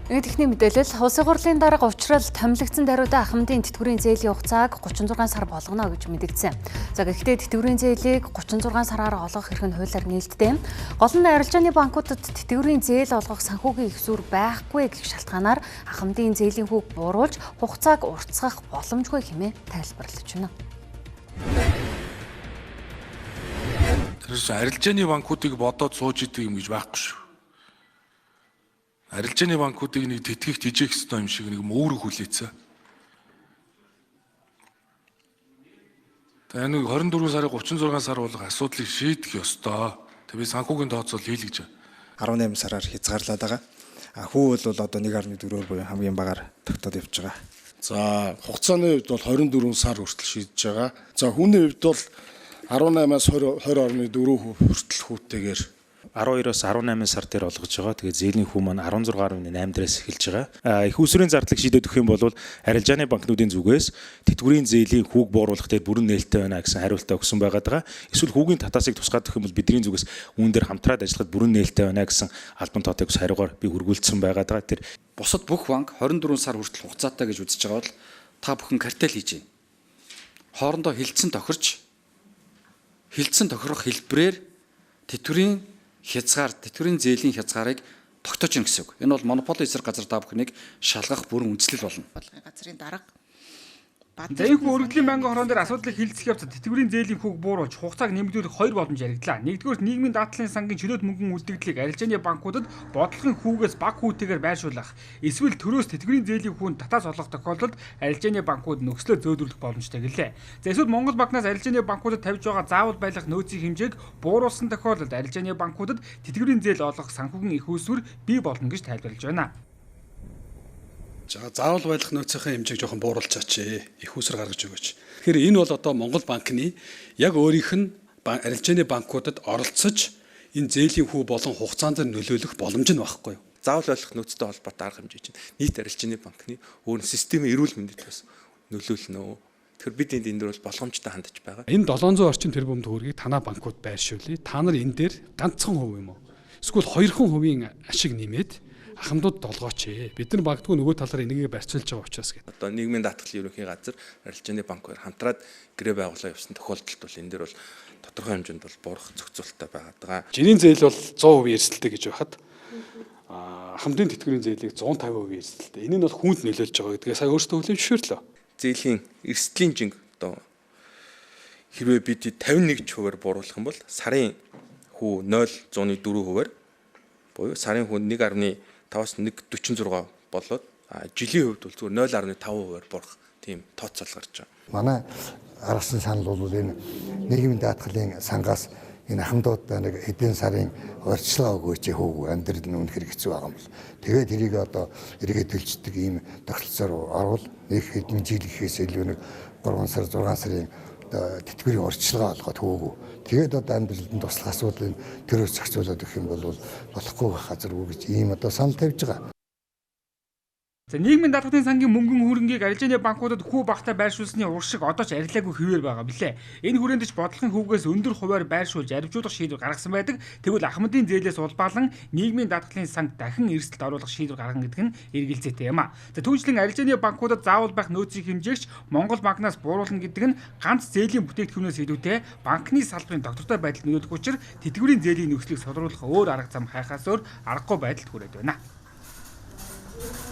Эхний мэдээлэл Улсын хурлын дарга учрал томилогдсон даруйда Ахмадын тэтгэврийн зээлийн хугацааг 36 сар болгоно гэж мэдэгдсэн. За гэхдээ тэтгэврийн зээлийг 36 сараар олгох эрх нь хуулиар нээлттэй. Гол нь арилжааны банкудад тэтгэврийн зээл олгох санхүүгийн их зүйр байхгүй гэх шалтгаанаар Ахмадын зээлийн хүүг бууруулж хугацааг уртсгах боломжгүй хэмээн тайлбарлаж байна. Тэрээс арилжааны банкуудыг бодоод сууж идэг юм гэж байхгүй шүү. Арилжааны банкуудыг нэг тэтгэх тэжээх ёстой юм шиг нэг мөөрөх хүлээцээ. Тэгээ нэг 24 сарын 36 сар болох асуудлыг шийдэх ёстой. Тэгээ би санхүүгийн тооцоол хийлгэж 18 сараар хязгаарлаад байгаа. А хүү бол одоо 1.4-оор буюу хамгийн багаар тогтоод явж байгаа. За хугацааны хувьд бол 24 сар хүртэл шийдэж байгаа. За хүүний хувьд бол 18-аас 20.4% хүртэл хүүтэйгээр 12-оос 18 сар дээр олгож байгаа. Тэгээ зээлийн хүү маань 16.8 дээрээс эхэлж байгаа. Их усрын зардлыг шийдээд өгөх юм бол арилжааны банкнуудын зүгээс тэтгэврийн зээлийн хүүг бууруулах дээр бүрэн нээлттэй байна гэсэн хариултаа өгсөн байгаад байгаа. Эсвэл хүүгийн татаасыг тусгаад өгөх юм бол бидний зүгээс үүн дээр хамтраад ажиллахад бүрэн нээлттэй байна гэсэн албан тоотыг хариугаар би хүргүүлсэн байгаад байгаа. Тэр бусад бүх банк 24 сар хүртэл хугацаатай гэж үзэж байгаа бол та бүхэн картел хийж байна. Хоорондоо хилцэн тохирч хилцэн тохирох хэлбэрээр тэтгэврийн хязгаар, тэтгэврийн зээлийн хязгаарыг тогтоож гин гэсэн үг. Энэ бол монополи эсрэг газар та бүхнийг шалгах бүрэн үндэслэл болно. Бодлогын газрын дарга За энэхүү өргөдлийн банкын хорон дээр асуудлыг хилцэх явцад тэтгэврийн зээлийн хүүг бууруулж хугацааг нэмэгдүүлэх хоёр боломж яригдлаа. Нэгдүгээрт нийгмийн даатгалын сангийн чөлөөт мөнгөн үлдэгдлийг арилжааны банкудад бодлогын хүүгээс бага хүүтэйгээр байршуулах. Эсвэл төрөөс тэтгэврийн зээлийн хүүнд татаас олох тохиолдолд арилжааны банкуд нөхцлөө зөөдрүүлэх боломжтой гэлээ. За эсвэл Монгол банкнаас арилжааны банкудад тавьж байгаа заавал байлгах нөөцийн хэмжээг бууруулсан тохиолдолд арилжааны банкудад тэтгэврийн зээл олгох санхүүгийн их усүр бий болно гэж тайлбарлаж байна. За заавал байлгах нөөцийнхээ хэмжээг жоохон бууруулчаач их усрэ гаргаж өгөөч. Тэгэхээр энэ бол одоо Монгол банкны яг өөрийнх нь арилжааны банкудад оролцож энэ зээлийн хүү болон хугацаанд нөлөөлөх боломж нь байхгүй юу? Заавал байлгах нөөцтэй холбоотой арга хэмжээ чинь нийт арилжааны банкны өөр системийн эрүүл мэндэд бас нөлөөлнө. Тэгэхээр бид энд дээр бол болгоомжтой хандаж байгаа. Энэ 700 орчим тэрбум төгрөгийг танаа банкуд байршуулъя. Та нар энэ дээр ганцхан хувь юм уу? Эсвэл 2% ашиг нэмээд ахмадууд долгооч. Бид нар магадгүй нөгөө талаар энэгийг барьцаалж байгаа учраас гэдэг. Одоо нийгмийн даатгалын ерөнхий газар арилжааны банк хоёр хамтраад гэрээ байгуулаа явсан тохиолдолд бол энэ дээр бол тодорхой хэмжээнд бол буурах зохицуулттай байгаад байгаа. Жирийн зээл бол 100% эрсдэлтэй гэж байхад ахмадын тэтгэврийн зээлийг 150% эрсдэлтэй. Энэ нь бол хүнд нөлөөлж байгаа гэдгээ сая өөрсдөө хүлээн зөвшөөрлөө. Зээлийн эрсдлийн жинг одоо хэрвээ бид 51%-аар бууруулах юм бол сарын хүү 0.4%-аар буюу сарын хүү 1.5-аас 1.46 болоод жилийн хувьд бол зүгээр 0.5%-аар буурах тийм тооцоол гарч байгаа. Манай гаргасан санал бол энэ нийгмийн даатгалын сангаас энэ ахмадуудаа нэг хэдэн сарын урьдчилгаа өгөөч хүүг амьдрал нь үнэхэр хэцүү байгаа юм бол тэгээд тэрийг одоо эргээд төлждөг ийм тогтолцоор орвол нэг хэдэн жил гэхээс илүү нэг 3 сар 6 сарын одоо тэтгэврийн урьдчилгаа олгоод хүүгүү. Тэгээд одоо амьдралд нь туслах асуудлыг төрөөс зохицуулаад өгөх юм бол болохгүй байх газаргүй гэж ийм одоо санал тавьж байгаа. За нийгмийн даатгалын сангийн мөнгөн хөрөнгийг арилжааны банкудад хүү багтаа байршуулсны уршиг одоо ч арилаагүй хэвээр байгаа билээ. Энэ хүрээнд ч бодлогын хүүгээс өндөр хувиар байршуулж аривжуулах шийдвэр гаргасан байдаг. Тэгвэл ахмадын зээлээс улбаалан нийгмийн даатгалын санг дахин эрсдэлд оруулах шийдвэр гаргана гэдэг нь эргэлзээтэй юм а. За түүнчлэн арилжааны банкудад заавал байх нөөцийн хэмжээгч Монгол банкнаас бууруулна гэдэг нь ганц зээлийн бүтээгдэхүүнээс илүүтэй банкны салбарын доктортой байдалд нөлөөлөх учир тэтгэврийн зээлийн нөхцөлийг содруулах өөр арга зам хайхаас өөр аргагүй байдалд хүрээд байна.